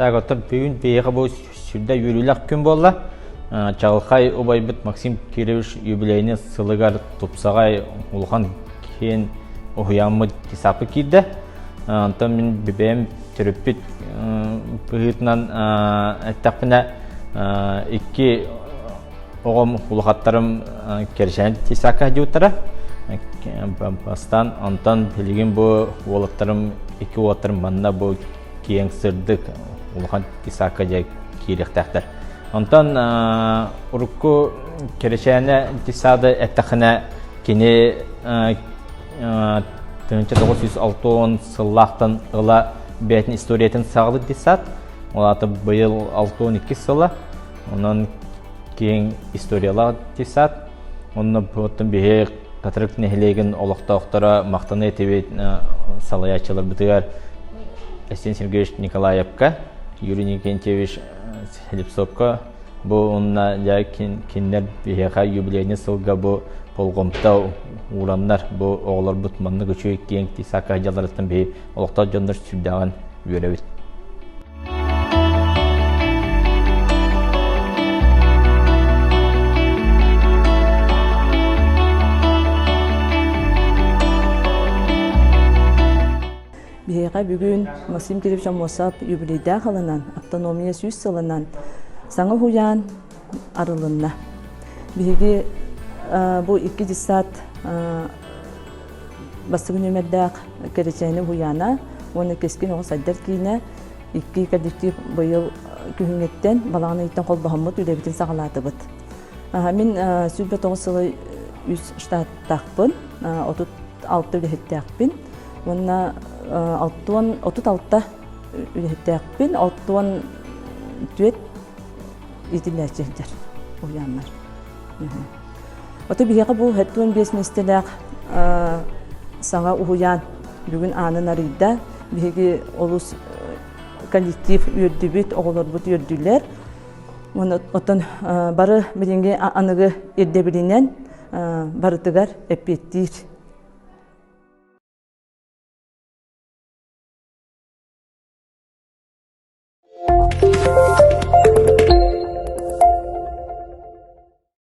Так, оттон бүгүн биһиэхэ бу сүрдэ үөрүүлээх күн буолла. Чаҕылхай убайбыт Максим Кирович юбилейный сылыгар тупсаҕай улахан киэн уһуйааммыт тисапы киирдэ. Онтон мин бэйэм төрөппүт быһыытынан эттэхпинэ икки оҕом улахаттарым Кэрчээн тисака диуттара. Бастаан онтон билигин бу уолаттарым икки уолаттарым манна бу киэҥ сырдык улахан тисака дьэ киириэхтээхтэр. Онтон урукку Кэрэчээнэ тисаады эттэххинэ кини 1960 сыллаахтан ыла бэйэтин историятын саҕалыыр десант. Ол аата быйыл 62 сыла. Онон киэҥ историялаах десант. Онно оттон биһи Хатырык нэһилиэгин олохтоохторо махтана этибит салайааччыларбытыгар Эстин Сергеевич Николаевка, Юрий Никентьевич Слепцовка бу уонна дьэ кинилэр биһиэхэ юбилейный сылга бу болҕомто уураннар бу оҕолорбут маннык үчүгэй киэҥ тисака дьалларыттан биһи олохтоох дьоннор сүрдээҕин үөрэбит. Биһиэхэ бүгүн Максим Кириллович Аммосов юбилейдаах ылынан, автономия сүүс сылынан саҥа уһуйаан арылынна. Биһиги бу икки детсад бастакы нүөмэрдээх Кэрэчээни уһуйаана уонна Кэскин оҕо сайдар киинэ икки коллектив быйыл күһүҥҥүттэн балаҕан ыйыттан холбоһоммут үлэбитин саҕалаатыбыт. Мин 29 сылы үс штаттаахпын, 36 үлэһиттээхпин. Уонна 36 үлэһиттээхпин, 64 иитиллээччи сылдьар уһуйааммар. Ото биһиэхэ бу 75 миэстэлээх саҥа уһуйаан бүгүн аанын арыйда. Биһиги олус коллектив үөрдүбүт, оҕолорбут үөрдүлэр. Оттон бары билиҥҥи аныгы ирдэбилинэн барытыгар эппиэттиир. Thank you.